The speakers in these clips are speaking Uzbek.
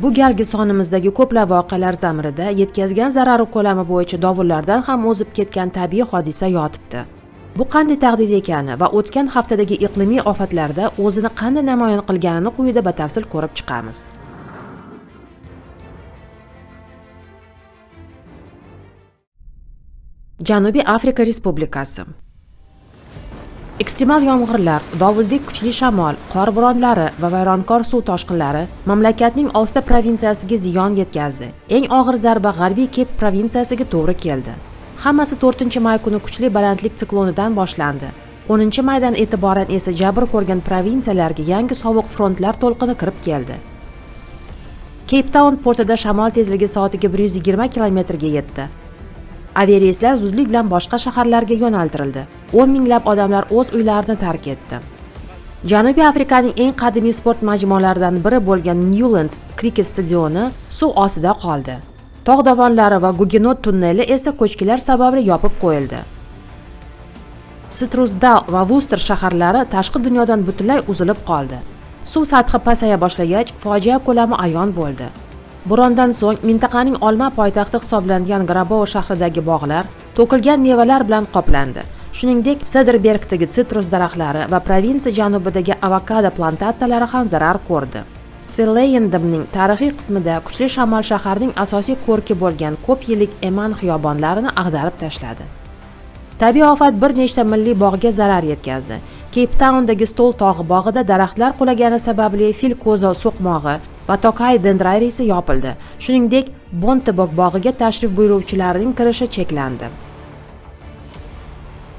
Bu galgi sonimizdagi ko'plab voqealar zamirida yetkazgan zarari ko'lami bo'yicha dovullardan ham o'zib ketgan tabiiy hodisa yotibdi. Bu qanday tahdid ekani va o'tgan haftadagi iqlimiy ofatlarda o'zini qanday namoyon qilganini quyida batafsil ko'rib chiqamiz. Janubiy Afrika Respublikasi. Ekstremal yomg'irlar, dovuldek kuchli shamol, qor bo'ronlari va vayronkor suv toshqinlari mamlakatning 6 ta provinsiyasiga ziyon yetkazdi. Eng og'ir zarba G'arbiy Keyp provinsiyasiga to'g'ri keldi. Hammasi 4-may kuni kuchli balandlik siklonidan boshlandi. 10-maydan e'tiboran esa jabr ko'rgan provinsiyalarga yangi sovuq frontlar to'lqini kirib keldi. Cape Town portida shamol tezligi soatiga 120 kilometrga yetdi. Aviareyslar zudlik bilan boshqa shaharlarga yo'naltirildi. 10 minglab odamlar o'z uylarini tark etdi. Janubiy Afrikaning eng qadimiy sport majmualaridan biri bo'lgan Newlands kriket stadioni suv ostida qoldi. Tog' dovonlari va Gugenot tunneli esa ko'chkilar sababli yopib qo'yildi. Citrusdal va Worcester shaharlari tashqi dunyodan butunlay uzilib qoldi. Suv sathi pasaya boshlagach, fojia ko'lami ayon bo'ldi. Bo'rondan so'ng mintaqaning olma poytaxti hisoblangan Grabouw shahridagi bog'lar to'kilgan mevalar bilan qoplandi. Shuningdek, Cederbergdagi sitrus daraxtlari va provinsiya janubidagi avokado plantatsiyalari ham zarar ko'rdi. Swellendamning tarixiy qismida kuchli shamol shaharning asosiy ko'rki bo'lgan ko'p yillik eman xiyobonlarini ag'darib tashladi. Tabiiy ofat bir nechta milliy bog'ga zarar yetkazdi. Cape Town'dagi Stol tog'i bog'ida daraxtlar qulagani sababli fil ko'zi so'qmog'i va Tokay dendrariysi yopildi. Shuningdek, Bontebok bog'iga tashrif buyuruvchilarning kirishi cheklandi.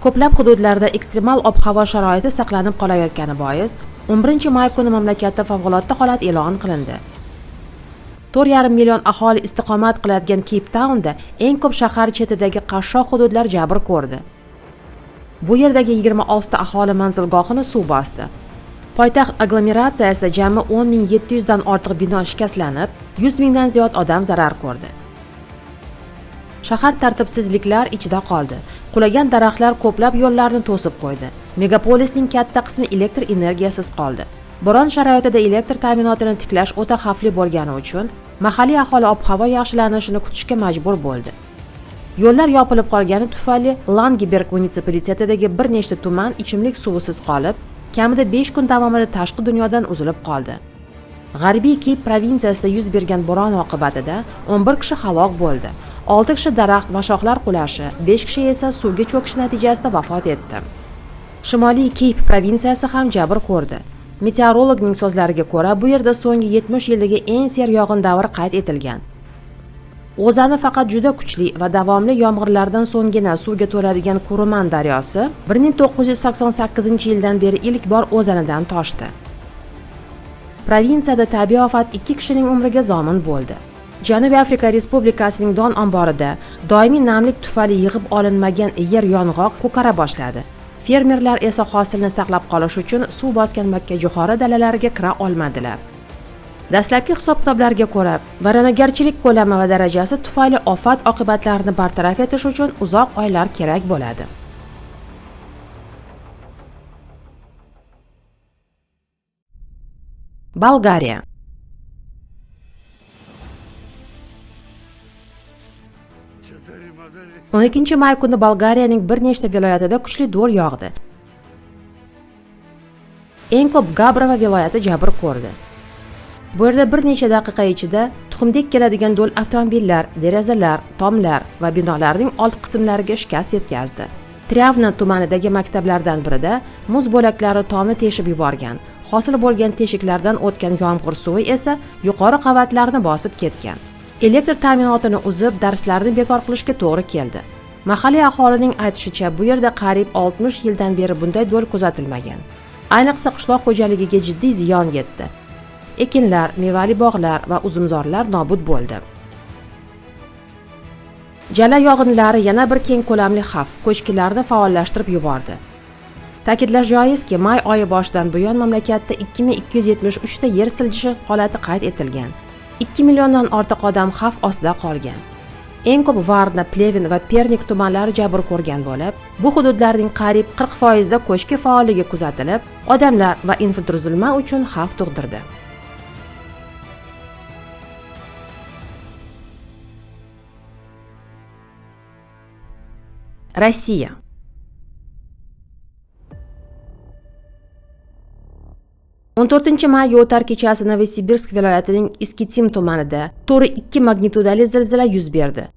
Ko'plab hududlarda ekstremal ob-havo sharoiti saqlanib qolayotgani bois, 11-may kuni mamlakatda favqulodda holat e'lon qilindi. 4,5 million aholi istiqomat qiladigan Cape Town'da eng ko'p shahar chetidagi qashshoq hududlar jabr ko'rdi. Bu yerdagi 26 ta aholi manzilgohini suv bosdi. Poytaxt aglomeratsiyasida jami 10 700 dan ortiq bino shikastlanib, 100 mingdan ziyod odam zarar ko'rdi. Shahar tartibsizliklar ichida qoldi. Qulagan daraxtlar ko'plab yo'llarni to'sib qo'ydi. Megapolisning katta qismi elektr energiyasiz qoldi. Bo'ron sharoitida elektr ta'minotini tiklash o'ta xavfli bo'lgani uchun mahalliy aholi ob-havo yaxshilanishini kutishga majbur bo'ldi. Yo'llar yopilib qolgani tufayli Langeberg munitsipalitetidagi bir nechta tuman ichimlik suvisiz qolib, kamida 5 kun davomida tashqi dunyodan uzilib qoldi. G'arbiy Keyp provinsiyasida yuz bergan bo'ron oqibatida 11 kishi halok bo'ldi. 6 kishi daraxt va shoxlar qulashi, 5 kishi esa suvga cho'kishi natijasida vafot etdi. Shimoliy Keyp provinsiyasi ham jabr ko'rdi. Meteorologning so'zlariga ko'ra, bu yerda so'nggi 70 yildagi eng seryog'in davr qayd etilgan. O'zani faqat juda kuchli va davomli yomg'irlardan so'nggina suvga to'ladigan Kuruman daryosi 1988-yildan beri ilk bor o'zanidan toshdi. Provinsiyada tabiiy ofat 2 kishining umriga zomin bo'ldi. Janubiy Afrika Respublikasining don omborida doimiy namlik tufayli yig'ib olinmagan yer yong'oq ko'kara boshladi. Fermerlar esa hosilni saqlab qolish uchun suv bosgan makkajo'xori dalalariga kira olmadilar. Dastlabki hisob-kitoblarga ko'ra, vayronagarchilik ko'lami va darajasi tufayli ofat oqibatlarini bartaraf etish uchun uzoq oylar kerak bo'ladi. Bolgariya. 12-may kuni Bolgariyaning bir nechta viloyatida kuchli do'l yog'di. Eng ko'p Gabrova viloyati jabr ko'rdi. Bu yerda bir necha daqiqa ichida tuxumdek keladigan do'l avtomobillar, derazalar, tomlar va binolarning old qismlariga shikast yetkazdi. Tryavna tumanidagi maktablardan birida muz bo'laklari tomni teshib yuborgan. Hosil bo'lgan teshiklardan o'tgan yomg'ir suvi esa yuqori qavatlarni bosib ketgan. Elektr ta'minotini uzib, darslarni bekor qilishga to'g'ri keldi. Mahalliy aholining aytishicha, bu yerda qariyb 60 yildan beri bunday do'l kuzatilmagan. Ayniqsa qishloq xo'jaligiga jiddiy ziyon yetdi. Ekinlar, mevali bog'lar va uzumzorlar nobud bo'ldi. Jala yog'inlari yana bir keng ko'lamli xavf, ko'chkilarni faollashtirib yubordi. Ta'kidlash joizki, may oyi boshidan buyon mamlakatda 2273 ta yer siljishi holati qayd etilgan. 2 milliondan ortiq odam xavf ostida qolgan. Eng ko'p Varna, Plevin va Pernik tumanlari jabr ko'rgan bo'lib, bu hududlarning qariyb 40% da ko'chki faolligi kuzatilib, odamlar va infratuzilma uchun xavf tug'dirdi. Rossiya. 14 mayga o'tar kechasi Novosibirsk viloyatining Iskitim tumanida 4,2 magnitudali zilzila yuz berdi.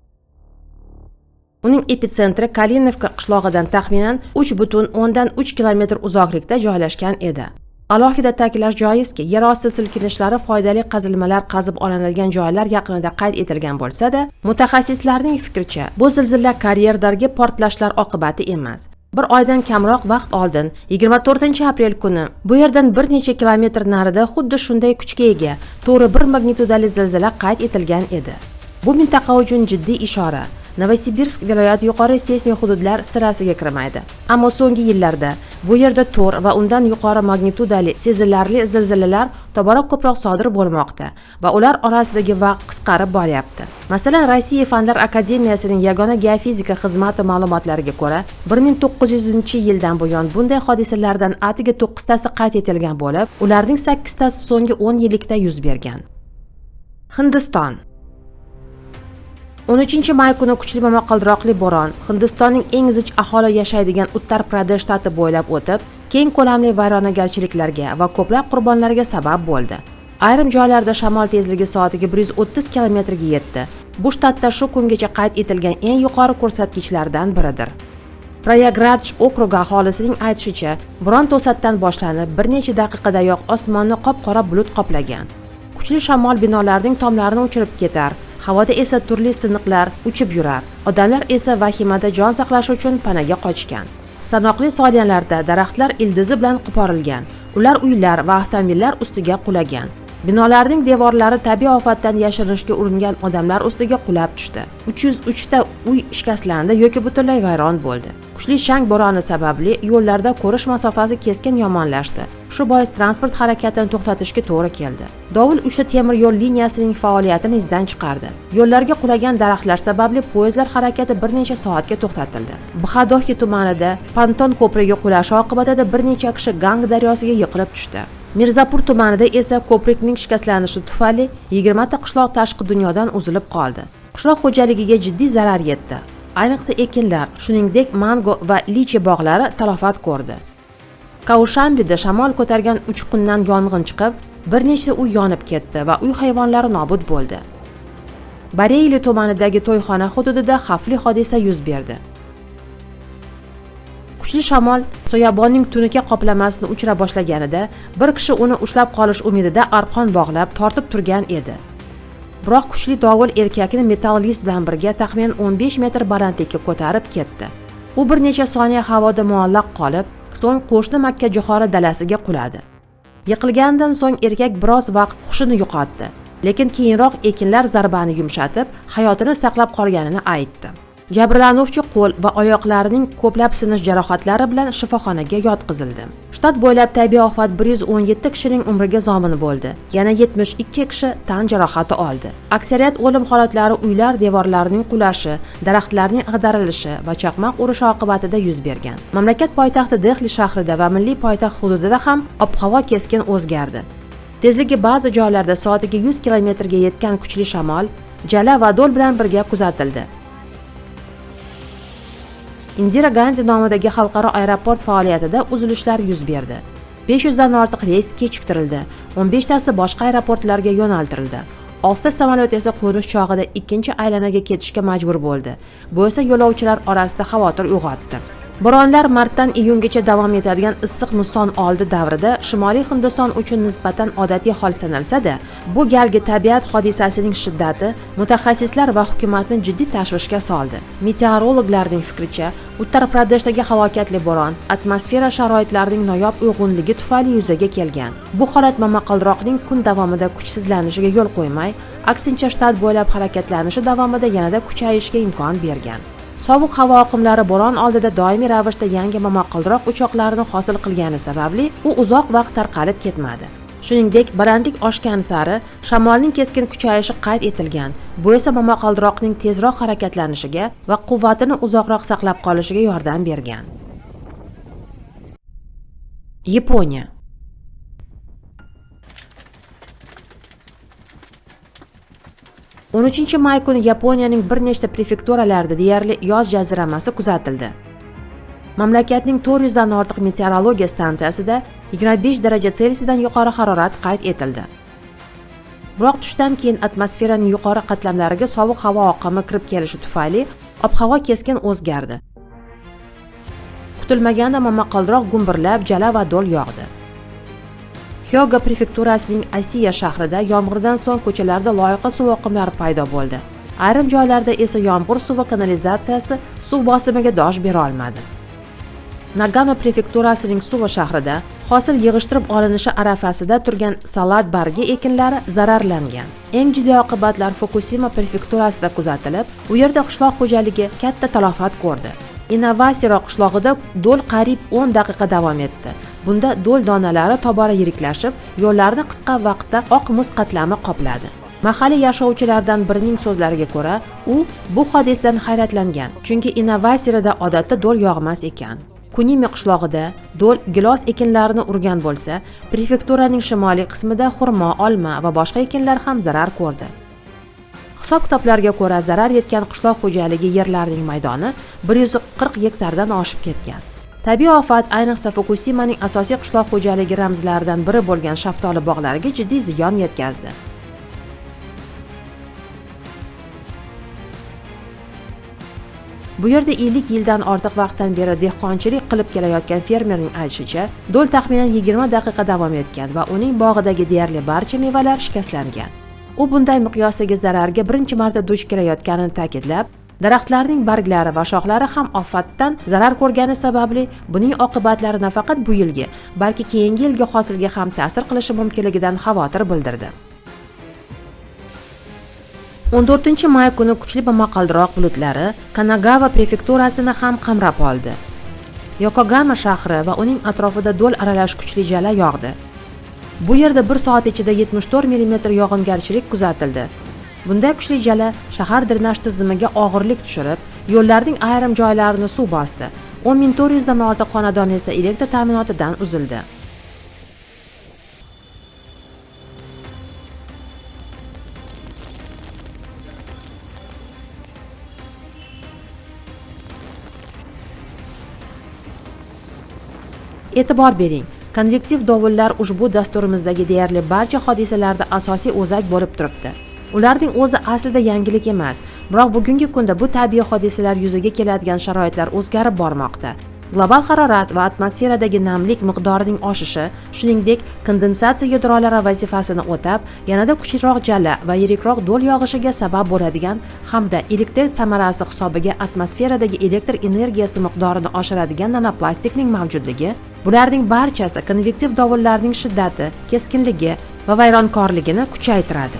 Uning epitsentri Kalinovka qishlog'idan taxminan 3,3 kilometr uzoqlikda joylashgan edi. Alohida ta'kidlash joizki, yerosti silkinishlari foydali qazilmalar qazib olinadigan joylar yaqinida qayd etilgan bo'lsa-da, mutaxassislarning fikricha, bu zilzila karyerdagi portlashlar oqibati emas. Bir oydan kamroq vaqt oldin, 24 aprel kuni bu yerdan bir necha kilometr narida xuddi shunday kuchga ega 4,1 magnitudali zilzila qayd etilgan edi. Bu mintaqa uchun jiddiy ishora. Novosibirsk viloyati yuqori seysmik hududlar sirasiga kirmaydi. Ammo so'nggi yillarda bu yerda 4 va undan yuqori magnitudali sezilarli zilzilalar tobora ko'proq sodir bo'lmoqda va ular orasidagi vaqt qisqarib boryapti. Masalan, Rossiya Fanlar akademiyasining yagona geofizika xizmati ma'lumotlariga ko'ra, 1900-yildan buyon bunday hodisalardan atigi 9 tasi qayd etilgan bo'lib, ularning 8 tasi so'nggi 10 yillikda yuz bergan. Hindiston. 13 may kuni kuchli momaqaldiroqli bo'ron Hindistonning eng zich aholi yashaydigan Uttar Pradesh shtati bo'ylab o'tib, keng ko'lamli vayronagarchiliklarga va ko'plab qurbonlarga sabab bo'ldi. Ayrim joylarda shamol tezligi soatiga 130 kilometrga yetdi. Bu shtatda shu kungacha qayd etilgan eng yuqori ko'rsatkichlardan biridir. Prayagraj okrugi aholisining aytishicha, bo'ron to'satdan boshlanib, bir necha daqiqadayoq osmonni qop-qora bulut qoplagan. Kuchli shamol binolarning tomlarini uchirib ketar, havoda esa turli siniqlar uchib yurar. Odamlar esa vahimada jon saqlash uchun panaga qochgan. Sanoqli soniyalarda daraxtlar ildizi bilan qo'porilgan. Ular uylar va avtomobillar ustiga qulagan. Binolarning devorlari tabiiy ofatdan yashirinishga uringan odamlar ustiga qulab tushdi. 303 ta uy shikastlandi yoki butunlay vayron bo'ldi. Kuchli chang bo'roni sababli yo'llarda ko'rish masofasi keskin yomonlashdi. Shu bois transport harakatini to'xtatishga to'g'ri keldi. Dovul 3 ta temir yo'l liniyasining faoliyatini izdan chiqardi. Yo'llarga qulagan daraxtlar sababli poyezdlar harakati bir necha soatga to'xtatildi. Bxadohi tumanida ponton ko'prigi qulashi oqibatida bir necha kishi Gang daryosiga yiqilib tushdi. Mirzapur tumanida esa ko'prikning shikastlanishi tufayli 20 ta qishloq tashqi dunyodan uzilib qoldi. Qishloq xo'jaligiga jiddiy zarar yetdi. Ayniqsa ekinlar, shuningdek mango va lichi bog'lari talafot ko'rdi. Kaushambida shamol ko'targan uchqundan yong'in chiqib, bir nechta uy yonib ketdi va uy hayvonlari nobud bo'ldi. Bareyli tumanidagi to'yxona hududida xavfli hodisa yuz berdi. Kuchli shamol soyabonning tunuka qoplamasini uchira boshlaganida, bir kishi uni ushlab qolish umidida arqon bog'lab tortib turgan edi. Biroq kuchli dovul erkakni metall list bilan birga taxminan 15 metr balandlikka ko'tarib ketdi. U bir necha soniya havoda muallaq qolib, so'ng qo'shni makkajo'xori dalasiga quladi. Yiqilganidan so'ng erkak biroz vaqt hushini yo'qotdi, lekin keyinroq ekinlar zarbani yumshatib, hayotini saqlab qolganini aytdi. Jabrlanuvchi qo'l va oyoqlarining ko'plab sinish jarohatlari bilan shifoxonaga yotqizildi. Shtat bo'ylab tabiiy ofat 117 kishining umriga zomin bo'ldi. Yana 72 kishi tan jarohati oldi. Aksariyat o'lim holatlari uylar devorlarining qulashi, daraxtlarning ag'darilishi va chaqmoq urishi oqibatida yuz bergan. Mamlakat poytaxti Dehli shahrida va milliy poytaxt hududida ham ob-havo keskin o'zgardi. Tezligi ba'zi joylarda soatiga 100 kilometrga yetgan kuchli shamol, jala va do'l bilan birga kuzatildi. Indira Gandhi nomidagi xalqaro aeroport faoliyatida uzilishlar yuz berdi. 500 dan ortiq reys kechiktirildi, 15 tasi boshqa aeroportlarga yo'naltirildi. 6 ta samolyot esa qo'nish chog'ida ikkinchi aylanaga ketishga majbur bo'ldi. Bu esa yo'lovchilar orasida xavotir uyg'otdi. Bo'ronlar martdan iyungacha davom etadigan issiq musson oldi davrida Shimoliy Hindiston uchun nisbatan odatiy hol sanalsa-da, bu galgi tabiat hodisasining shiddati mutaxassislar va hukumatni jiddiy tashvishga soldi. Meteorologlarning fikricha, Uttar Pradeshdagi halokatli bo'ron atmosfera sharoitlarining noyob uyg'unligi tufayli yuzaga kelgan. Bu holat momaqaldiroqning kun davomida kuchsizlanishiga yo'l qo'ymay, aksincha shtat bo'ylab harakatlanishi davomida yanada kuchayishiga imkon bergan. Sovuq havo oqimlari bo'ron oldida doimiy ravishda yangi momaqaldiroq uchoqlarini hosil qilgani sababli u uzoq vaqt tarqalib ketmadi. Shuningdek, balandlik oshgan sari shamolning keskin kuchayishi qayd etilgan. Bu esa momaqaldiroqning tezroq harakatlanishiga va quvvatini uzoqroq saqlab qolishiga yordam bergan. Yaponiya. 13 may kuni Yaponiyaning bir nechta prefekturalarida deyarli yoz jaziramasi kuzatildi. Mamlakatning 400 dan ortiq meteorologiya stansiyasida 25 daraja Selsiyadan yuqori harorat qayd etildi. Biroq tushdan keyin atmosferaning yuqori qatlamlariga sovuq havo oqimi kirib kelishi tufayli ob-havo keskin o'zgardi. Kutilmaganda momaqaldiroq gumburlab, jala va do'l yog'di. Hyogo prefekturasining Asiya shahrida yomg'irdan so'ng ko'chalarda loyqa suv oqimlari paydo bo'ldi. Ayrim joylarda esa yomg'ir suvi kanalizatsiyasi suv bosimiga dosh bera olmadi. Nagano prefekturasining Suva shahrida hosil yig'ishtirib olinishi arafasida turgan salat bargi ekinlari zararlangan. Eng jiddiy oqibatlar Fukusima prefekturasida kuzatilib, u yerda qishloq xo'jaligi katta talofat ko'rdi. Inawashiro qishlog'ida do'l qariyb 10 daqiqa davom etdi. Bunda do'l donalari tobora yiriklashib, yo'llarni qisqa vaqtda oq muz qatlami qopladi. Mahalliy yashovchilardan birining so'zlariga ko'ra, u bu hodisadan hayratlangan, chunki Inawashirada odatda do'l yog'mas ekan. Kunimi qishlog'ida do'l gilos ekinlarini urgan bo'lsa, prefekturaning shimoliy qismida xurmo, olma va boshqa ekinlar ham zarar ko'rdi. Hisob-kitoblarga ko'ra, zarar yetgan qishloq xo'jaligi yerlarining maydoni 140 gektardan oshib ketgan. Tabiiy ofat ayniqsa Fukusimaning asosiy qishloq xo'jaligi ramzlaridan biri bo'lgan shaftoli bog'lariga jiddiy ziyon yetkazdi. Bu yerda 50 yildan ortiq vaqtdan beri dehqonchilik qilib kelayotgan fermerning aytishicha, do'l taxminan 20 daqiqa davom etgan va uning bog'idagi deyarli barcha mevalar shikastlangan. U bunday miqyosdagi zararga birinchi marta duch kelayotganini ta'kidlab, daraxtlarning barglari va shoxlari ham ofatdan zarar ko'rgani sababli buning oqibatlari nafaqat bu yilgi, balki keyingi yilgi hosilga ham ta'sir qilishi mumkinligidan xavotir bildirdi. 14 may kuni kuchli momaqaldiroq bulutlari Kanagava prefekturasini ham qamrab oldi. Yokogama shahri va uning atrofida do'l aralash kuchli jala yog'di. Bu yerda bir soat ichida 74 mm yog'ingarchilik kuzatildi. Bunday kuchli jala shahar drenaj tizimiga og'irlik tushirib, yo'llarning ayrim joylarini suv bosdi. 10 400 dan ortiq xonadon esa elektr ta'minotidan uzildi. E'tibor bering, konvektiv dovullar ushbu dasturimizdagi deyarli barcha hodisalarda asosiy o'zak bo'lib turibdi. Ularning o'zi aslida yangilik emas, biroq bugungi kunda bu tabiiy hodisalar yuzaga keladigan sharoitlar o'zgarib bormoqda. Global harorat va atmosferadagi namlik miqdorining oshishi, shuningdek, kondensatsiya yadrolari vazifasini o'tab, yanada kuchliroq jala va yirikroq do'l yog'ishiga sabab bo'ladigan hamda elektr samarasi hisobiga atmosferadagi elektr energiyasi miqdorini oshiradigan nanoplastikning mavjudligi, bularning barchasi konvektiv dovullarning shiddati, keskinligi va vayronkorligini kuchaytiradi.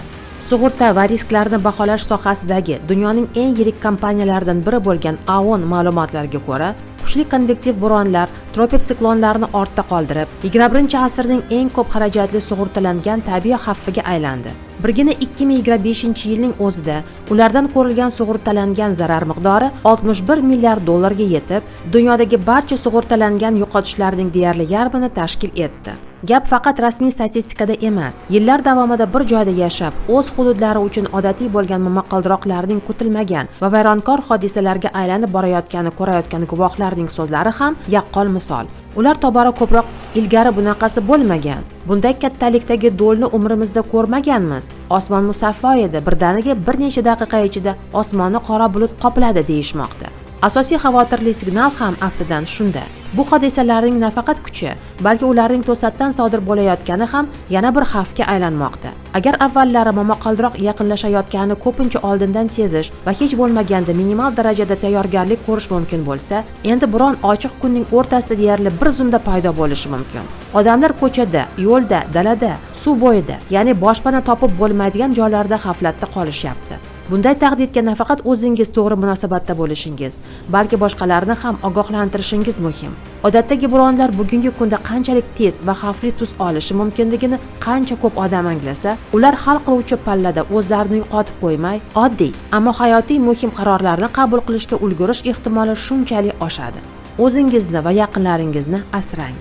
Sug'urta va risklarni baholash sohasidagi dunyoning eng yirik kompaniyalaridan biri bo'lgan Aon ma'lumotlariga ko'ra, kuchli konvektiv bo'ronlar tropik siklonlarni ortda qoldirib, 21-asrning eng ko'p xarajatli sug'urtalangan tabiiy xavfiga aylandi. Birgina 2025 yilning o'zida ulardan ko'rilgan sug'urtalangan zarar miqdori 61 milliard dollarga yetib, dunyodagi barcha sug'urtalangan yo'qotishlarning deyarli yarmini tashkil etdi. Gap faqat rasmiy statistikada emas, yillar davomida bir joyda yashab, o'z hududlari uchun odatiy bo'lgan momaqaldiroqlarning kutilmagan va vayronkor hodisalarga aylanib borayotganini ko'rayotgan guvohlarning so'zlari ham yaqqol misol. Ular tobora ko'proq ilgari bunaqasi bo'lmagan. Bunday kattalikdagi do'lni umrimizda ko'rmaganmiz. Osmon musaffo edi, birdaniga bir necha daqiqa ichida osmonni qora bulut qopladi deyishmoqda. Asosiy xavotirli signal ham aftidan shunda. Bu hodisalarning nafaqat kuchi, balki ularning to'satdan sodir bo'layotgani ham yana bir xavfga aylanmoqda. Agar avvallari momaqaldiroq yaqinlashayotganini ko'pincha oldindan sezish va hech bo'lmaganda minimal darajada tayyorgarlik ko'rish mumkin bo'lsa, endi biron ochiq kunning o'rtasida deyarli bir zumda paydo bo'lishi mumkin. Odamlar ko'chada, yo'lda, dalada, suv bo'yida, ya'ni boshpana topib bo'lmaydigan joylarda g'aflatda qolishyapti. Bunday tahdidga nafaqat o'zingiz to'g'ri munosabatda bo'lishingiz, balki boshqalarni ham ogohlantirishingiz muhim. Odatdagi bo'ronlar bugungi kunda qanchalik tez va xavfli tus olishi mumkinligini qancha ko'p odam anglasa, ular hal qiluvchi pallada o'zlarini yo'qotib qo'ymay, oddiy, ammo hayotiy muhim qarorlarni qabul qilishga ulgurish ehtimoli shunchalik oshadi. O'zingizni va yaqinlaringizni asrang.